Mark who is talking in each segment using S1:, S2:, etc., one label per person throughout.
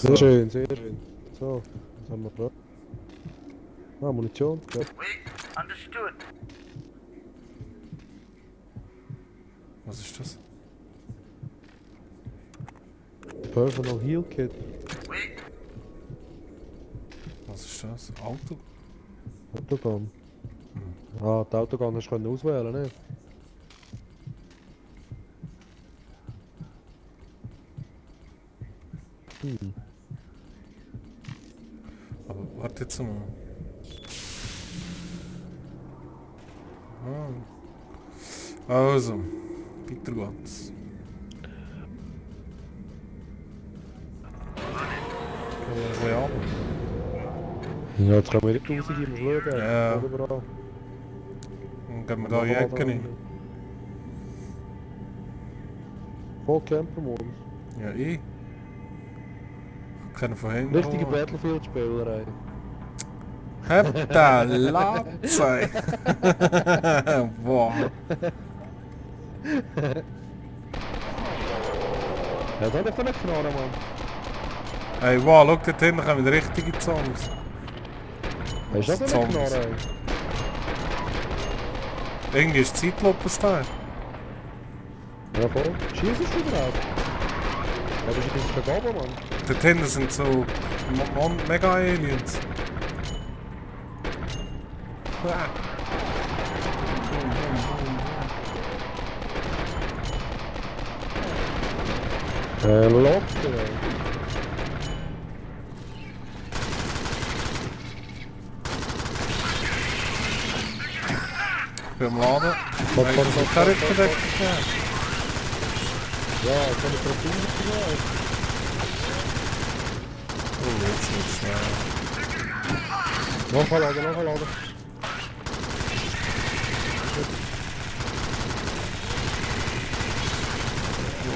S1: Sehr schön, sehr schön. So, was haben wir da? Ah, Munition. Ja.
S2: Understood.
S3: Was ist das?
S1: Personal Heal Kit.
S3: Was ist das? Auto?
S1: Autogun. Ah, die Autogun hast du auswählen, ne?
S3: Aber warte jetzt mal. Also, weiter geht's. Gehen wir ein bisschen ab.
S1: Ja, jetzt können wir nicht rausgehen, mal schauen.
S3: Ja.
S1: Überall.
S3: Dann gehen wir da in die Ecke rein.
S1: Voll Camper-Modus.
S3: Ja, ich. Kennen von hinten.
S1: Richtige Battlefield-Spielerei.
S3: Hab da Latze! Boah.
S1: Ja, dann einfach nicht knallen, Mann.
S3: Hey, wow, schau dort hinten, kommen richtige Zombies.
S1: Hast du auch nicht
S3: Zombies.
S1: knallen?
S3: Irgendwie ist Zeitlupe-Style.
S1: Ja, voll. Schießt es überhaupt? Ja, das ist vergaben, Mann.
S3: Dort hinten sind so Mega-Aliens.
S1: Locker, ey.
S3: Ich bin am Laden.
S1: Was
S3: Hey,
S1: kann
S3: so
S1: ich
S3: keine
S1: noch
S3: Rückendeckung.
S1: Ja, ich kann ich drauf hingehen.
S3: Oh, jetzt wird's schnell.
S1: Nachladen, nachladen.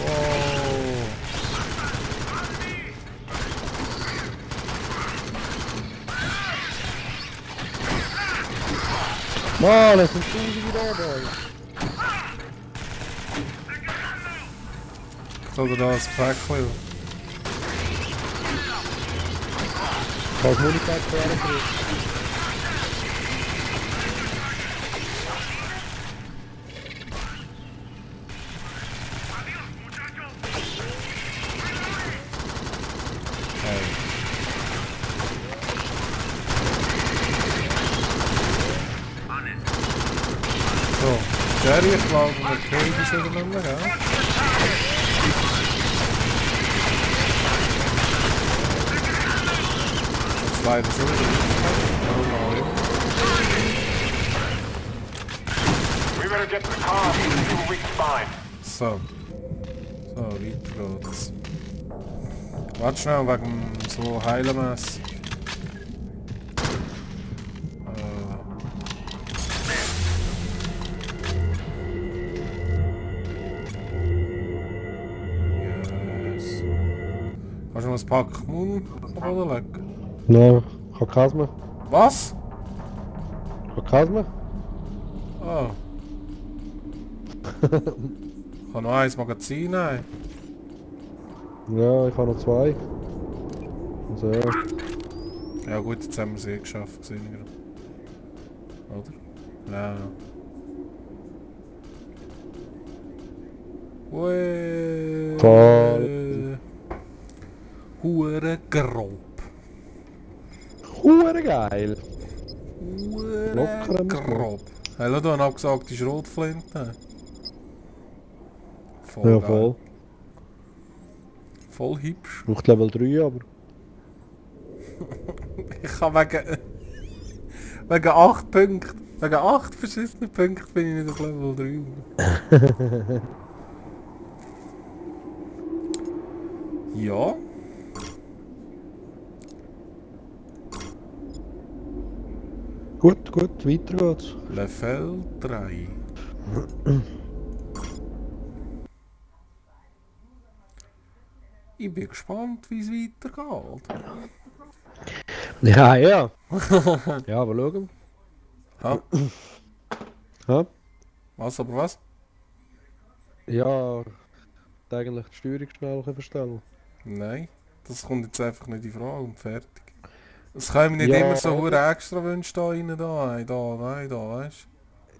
S3: Wow.
S1: Mann, es sind tausende da, boy.
S3: Oder da ein Päckchen.
S1: Ich habe das Munipack hergekriegt.
S3: Hey. So, Jerry, ich glaube, wir kriegen das wieder nicht mehr, gell? Jetzt leider schon wieder. Warum auch immer.
S2: We better get to the car and see what we can find.
S3: So. So, weiter geht's. Warte schnell, wegen so Heilenmess. Yes. Kannst du noch ein Pack Mund auf den Boden legen?
S1: Nein, ich habe keins mehr.
S3: Was?
S1: Ich habe keins mehr.
S3: Oh. Ich kann noch ein Magazin nehmen.
S1: Ja, ich habe noch zwei. Also ja.
S3: Ja gut, jetzt haben wir es eh geschafft, gesehen gerade. Oder? Ja.
S1: Voll.
S3: Hure grob.
S1: Hure geil.
S3: Hure
S1: Locker am
S3: grob. Hey, schau da, eine abgesagte Schrotflinte. Voll
S1: Ja,
S3: geil.
S1: voll.
S3: Voll hübsch.
S1: Braucht Level 3, aber.
S3: Ich kann wegen 8 Punkten, wegen 8 verschissenen Punkten bin ich nicht auf Level 3. Ja.
S1: Gut, gut, weiter geht's.
S3: Level 3. Ich bin gespannt, wie es weitergeht.
S1: Ja, ja. Ja, aber schauen.
S3: Ha?
S1: Ja?
S3: Was, aber was?
S1: Ja, eigentlich die Steuerung schnell verstellen.
S3: Nein, Das kommt jetzt einfach nicht in Frage und fertig. Es können wir nicht
S1: Ja,
S3: immer so
S1: oder?
S3: hure extra Wünsche da rein, da, weißt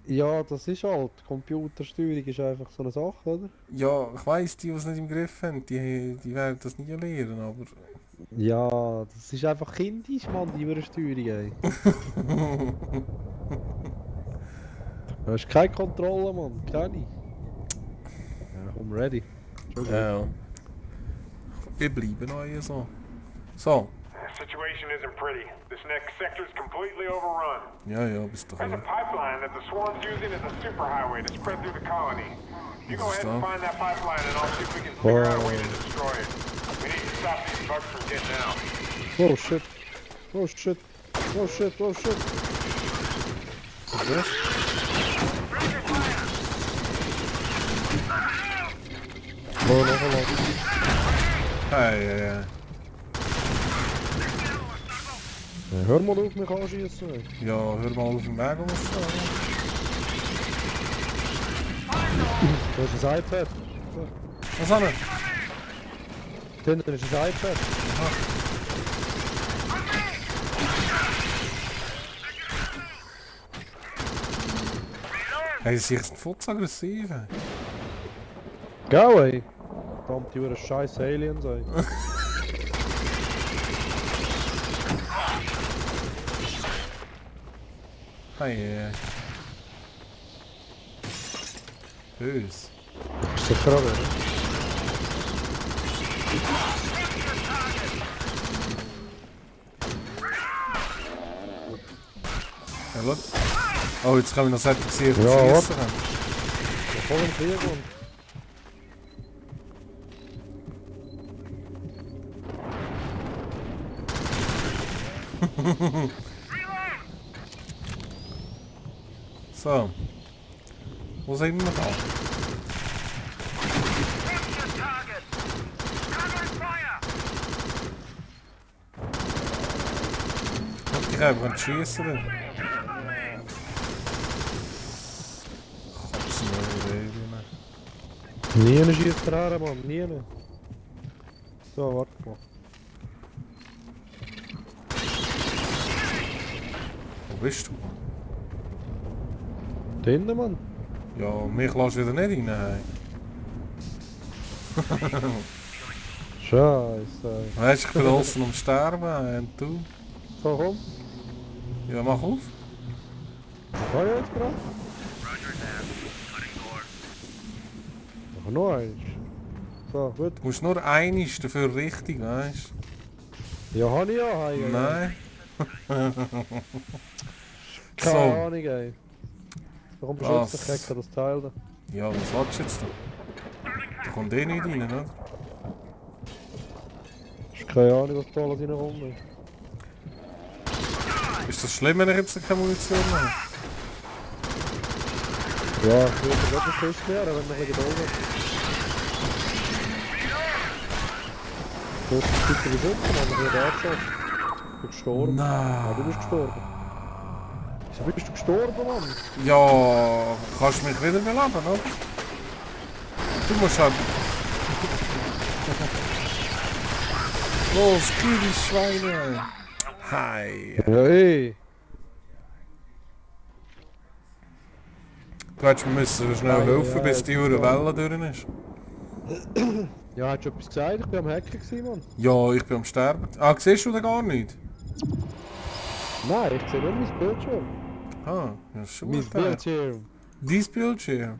S1: Ja, das ist halt. Computersteuerung ist einfach so eine Sache, oder?
S3: du? Ja, ich weiss, die es nicht im Griff haben, die werden das nie lernen, aber...
S1: Ja, das ist einfach kindisch, Mann, die Übersteuerung, ey. Du hast keine Kontrolle, Mann. Keine. Ja, komm, ready. Schon gut.
S3: Ja. Wir bleiben noch hier so. So.
S2: The situation isn't pretty. This next sector is completely overrun.
S3: Ja, bist doch
S2: There's a
S3: hier.
S2: pipeline that the swarm's using as a superhighway to spread through the colony. You go ahead and find that pipeline and I'll see if we can figure out a way to destroy it. We need to stop these bugs from getting out.
S1: Oh shit. Oh shit. Oh shit. Oh shit.
S3: Was ist das?
S1: Oh, noch einmal.
S3: Hey.
S1: Ja, hör mal auf, mich anschießen.
S3: Ja, hör mal auf den Weg umzustehen.
S1: Das ist ein iPad.
S3: Was haben wir?
S1: Hinten ist ein iPad.
S3: Hey, sie sind voll aggressiv. Ey.
S1: Gau, ey. Verdammt, die scheiß Aliens, ey.
S3: Hey. Böse.
S1: Ist sicher auch, ne?
S3: Ja, schau. Oh, jetzt kann ich noch selbst sehen,
S1: Ja,
S3: was schießen kann.
S1: Ja, voll im Krieg und...
S3: So. Wo sind wir da? Ich kann schießen. Kopf neue Regeln.
S1: Nie schießt er her, Mann. Nie. So, warte mal.
S3: Wo bist du?
S1: Da hinten, Mann.
S3: Ja, mich lässt wieder nicht rein.
S1: Scheiße.
S3: Weißt du, ich bin draußen am Sterben. Und du?
S1: So, komm.
S3: Ja, mach auf.
S1: Kann ich jetzt gerade? Mach noch eins. So, gut.
S3: Du musst nur einiges dafür richtig, weißt
S1: Ja, habe ich ja. Hey,
S3: du? Nein.
S1: Keine
S3: So.
S1: Ahnung, ey. Warum beschützt
S3: Was?
S1: der Kecker das Teil da?
S3: Ja, was willst du jetzt da? Da kommt eh nicht rein, oder?
S1: Ich habe keine Ahnung, was da alles reinkommt. ey.
S3: Ist das schlimm, wenn ich jetzt keine Munition habe?
S1: Ja, ich würde gerade nicht fest werden, wenn wir ein bisschen Geduld haben. Du hast das bitte beschützen, aber ich bin angeschossen. Ich bin gestorben. Ja, du bist gestorben. Wieso bist du gestorben, Mann?
S3: Ja, kannst du mich wieder beleben, oder? Du musst halt... Los, kühle Schweine! Hi!
S1: Ja, ey.
S3: Du hättest mir müssen schnell helfen, bis die Welle durch ist.
S1: Ja, hast du etwas gesagt? Ich war am Hacken, gewesen, Mann.
S3: Ja, ich bin am Sterben. Ah, siehst du da gar nicht?
S1: Nein, ich sehe nur mein Bildschirm.
S3: Ah, ja, ist schon
S1: Mein
S3: gut. Dein
S1: Bildschirm.
S3: Bildschirm.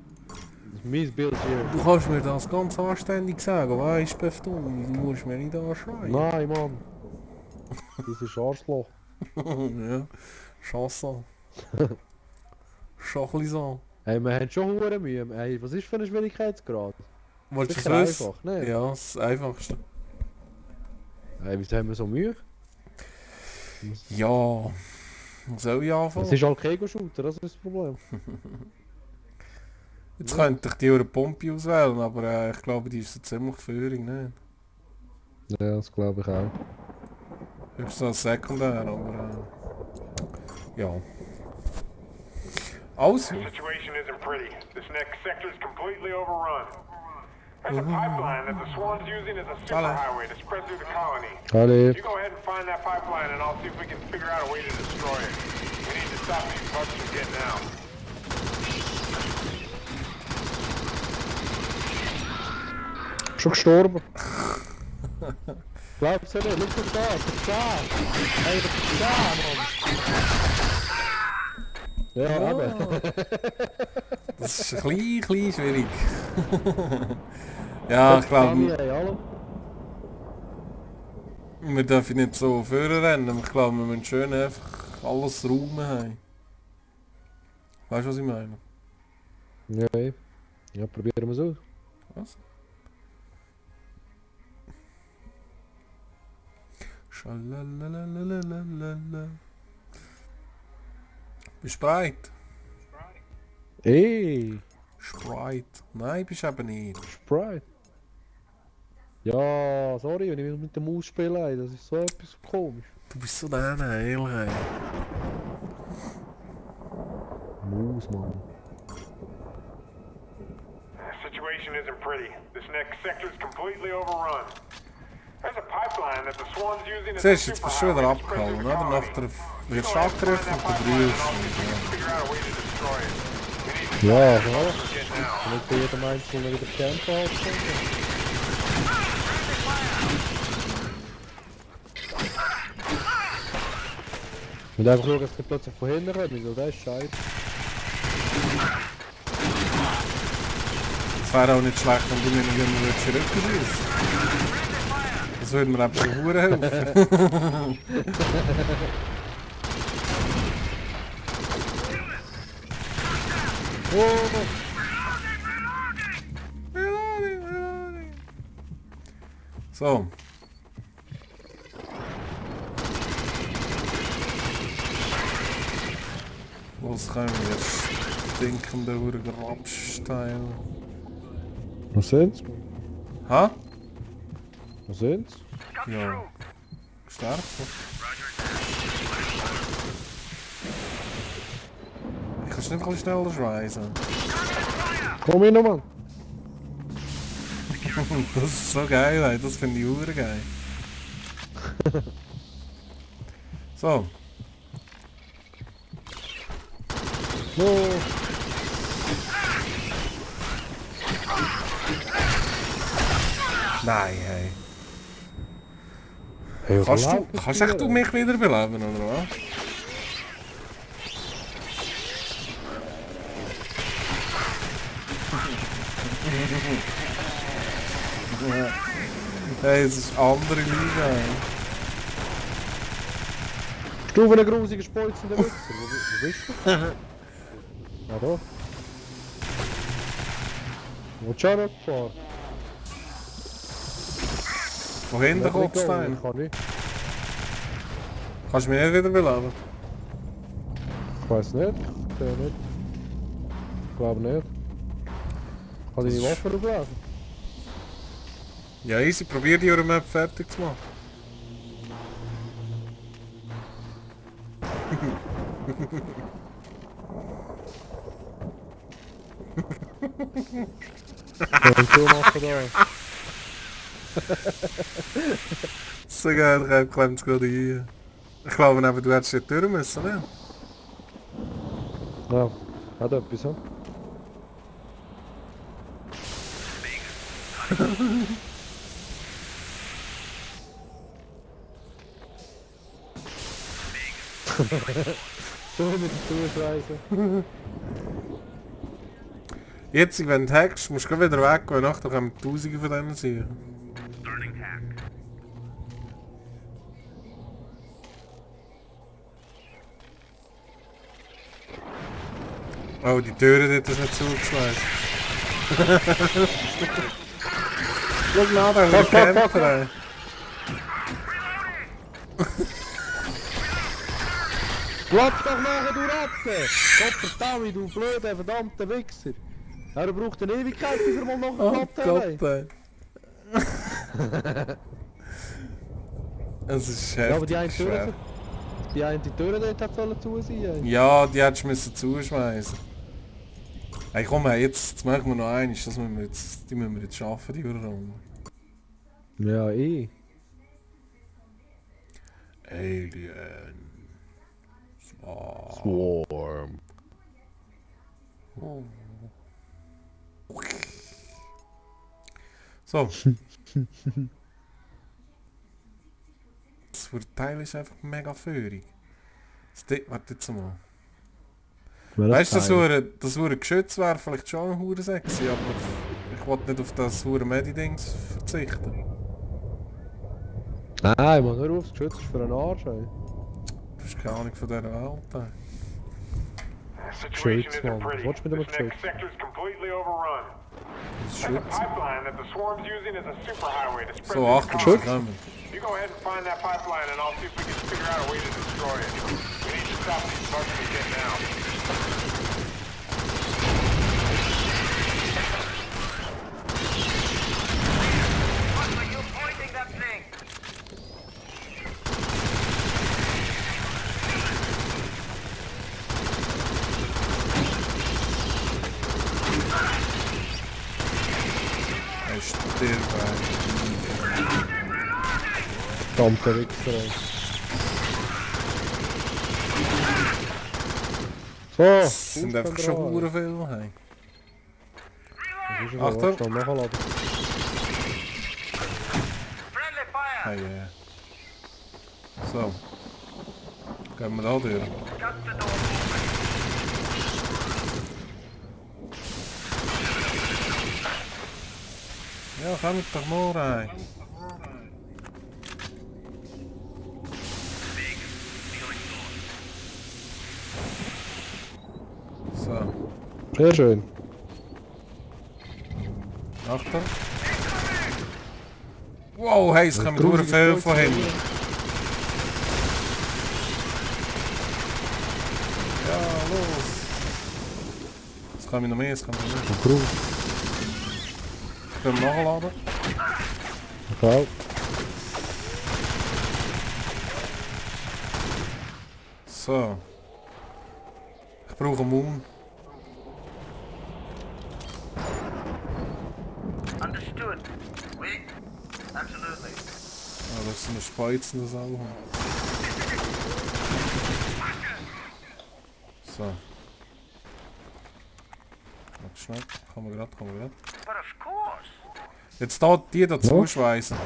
S1: Mein Bildschirm.
S3: Du kannst mir das ganz anständig sagen, weißt du, Befton, du musst mir nicht anschreien.
S1: Nein, Mann. Das ist Arschloch.
S3: Ja, Chance. Schachlisant.
S1: Hey, wir haben schon hure Mühe. Hey, was ist für ein Schwierigkeitsgrad?
S3: Willst du
S1: Sicher
S3: es wissen?
S1: einfach, ne?
S3: Ja, das Einfachste.
S1: Hey, wieso haben wir so Mühe?
S3: Ja, wo soll ich anfangen?
S1: Es ist halt Kego-Shooter, das ist das Problem.
S3: Jetzt könnte ich die eure Pompe auswählen, aber ich glaube, die ist so ziemlich die Führung, ne?
S1: Ja, das glaube ich auch.
S3: Ist so sekundär, aber ja. Also,
S2: The situation isn't pretty. This next sector is completely overrun. There's a pipeline that the Swan's using as a superhighway to spread through the colony.
S1: Allez.
S2: You go ahead and find that pipeline and I'll see if we can figure out a way to destroy it. We need to stop these bugs from getting out.
S1: Schon gestorben. Glaubst du nicht? Schau doch da, der Zahn. Hey, der Zahn, Mann. Ja, eben.
S3: Das ist ein klein schwierig. Ja, ich glaube,
S1: Hallo?
S3: wir dürfen nicht so vorrennen. Ich glaube, wir müssen schön einfach alles räumen haben. Weißt du, was ich meine?
S1: Nee. Ja, probieren wir es aus.
S3: Was? Schalalalalala. Bist du bereit?
S1: Ey,
S3: Sprite. Nein, bist du eben nicht.
S1: Sprite. Ja, sorry, wenn ich mit der Maus spiele, ey, das ist so etwas komisch.
S3: Du bist so einer, ehrlich.
S1: Maus, Mann.
S2: The situation isn't pretty. This next sector is completely overrun. There's a pipeline that the Swan's using as a
S3: Siehst du, jetzt bist du schon wieder
S2: superhighway to spread
S3: abgehauen,
S2: through the
S3: oder? Nach
S2: colony.
S3: der
S2: You
S3: wirst
S2: go
S3: du
S2: ahead and find
S3: angegriffen
S2: that
S3: und du
S2: pipeline and
S3: brüllst.
S2: I'll see if we can figure out a way to destroy it. We need to stop
S1: Ja,
S2: these
S1: ja.
S2: bugs from getting out.
S1: Nicht bei jedem Einzelnen wieder Camper aufstellen. Und einfach schauen, dass die plötzlich von hinten kommen, so, das ist scheiße.
S3: Es wäre auch nicht schlecht, wenn du mir nicht immer zurückschießt. Das würde mir eben schon verdammt helfen.
S1: Oh,
S3: So. Was können wir jetzt stinkende Grabstein?
S1: was sind's?
S3: Ha?
S1: Was sind's?
S3: Ja. Gestärkt. Kannst du nicht ein bisschen schneller schweißen?
S1: Komm hin, Mann!
S3: Das ist so geil, ey. Das finde ich hure geil. So.
S1: No!
S3: Nein, hey.
S1: Hey,
S3: Kannst echt du mich wiederbeleben, oder was? Hey, es ist andere Liga, ey.
S1: Du für einen grusigen spolzenden Wichser, wo bist du? Ah, da. Wo ist schon gefahren?
S3: Von hinten kommt es da.
S1: Ich kann nicht.
S3: Kannst du mich nicht wiederbeleben?
S1: Ich weiß nicht, ich sehe nicht. Ich glaube nicht. Kann ich die Waffe auflesen?
S3: Ja, easy, probier die eure Map fertig zu machen.
S1: Kann ich so machen da?
S3: So geil, ich klemmt es gerade rein. Ich glaube aber, du hättest nicht durch müssen, ne?
S1: Ja, hat etwas, hm? So mit dem Zuschweißen.
S3: Jetzt, wenn du hackst, musst du gleich wieder weggehen, nachher kommen Tausende von denen sein. Oh, die Türen dort ist nicht zugeschweißt. Schau nach, da haben wir Camper, ey.
S1: Platz doch nachher, du Ratze! Gottverdammt, du blöder, verdammter Wichser! Er braucht eine Ewigkeit, bis er mal noch
S3: Oh
S1: einen Platz
S3: Gott,
S1: hat.
S3: ey. Es ist
S1: Ja, aber die eine
S3: heftig
S1: Tür,
S3: schwer.
S1: die eine Tür dort hat sollen zu sein. Ey.
S3: Ja, die hättest du müssen zuschmeißen. Hey komm, jetzt machen wir noch eins, das müssen wir jetzt, die müssen wir jetzt schaffen, die Runde.
S1: Ja,
S3: Alien.
S1: Swarm.
S3: Oh. So. Das Teil ist einfach mega feurig. Warte jetzt mal. Weißt du, das hure Geschütz wäre vielleicht schon ein hure sexy, aber ich wollte nicht auf das hure Medi-Dings verzichten.
S1: Nein, man, hör auf, das Geschütz ist für einen Arsch, ey.
S3: Du hast keine Ahnung von dieser Welt. Ey.
S2: The situation
S1: Shades, man.
S2: isn't pretty.
S1: Watch me them
S2: This
S1: shades.
S2: next sector is completely overrun.
S3: Das ist
S2: And the
S3: Schütz.
S2: pipeline that the swarm's using is a superhighway to spread
S3: So,
S2: through the
S3: Achtung,
S2: colony.
S3: sie kommen.
S2: You go ahead and find that pipeline and I'll see if we can figure out a way to destroy it. We need to stop these bugs from getting out.
S4: What are you pointing that thing?
S3: Er ist stirbt, ey.
S1: Verdammter Wichser, ey. So,
S3: Es sind einfach schon
S1: Fußbänder
S3: hure viele. Hey.
S1: Das ist es,
S3: Achtung.
S1: Achtung! Nachladen.
S4: Friendly fire!
S3: Hey, So. Gehen wir da durch.
S4: Cut the door.
S3: Ja, kommt doch mal rein. So.
S1: Sehr schön.
S3: Achtung. Wow, hey, es kommen hure viel von hinten. Ja, los. Es kommen noch mehr, es kommen noch mehr.
S1: Und Grund.
S3: Können wir nachladen?
S1: Okay.
S3: So. Ich brauche einen Mum.
S4: Understood. We... Absolutely.
S3: Ah, das ist eine Speizen, das auch. So. Warte schnell. Kommen wir grad.
S4: But of course.
S3: Jetzt da die dazu schweißen.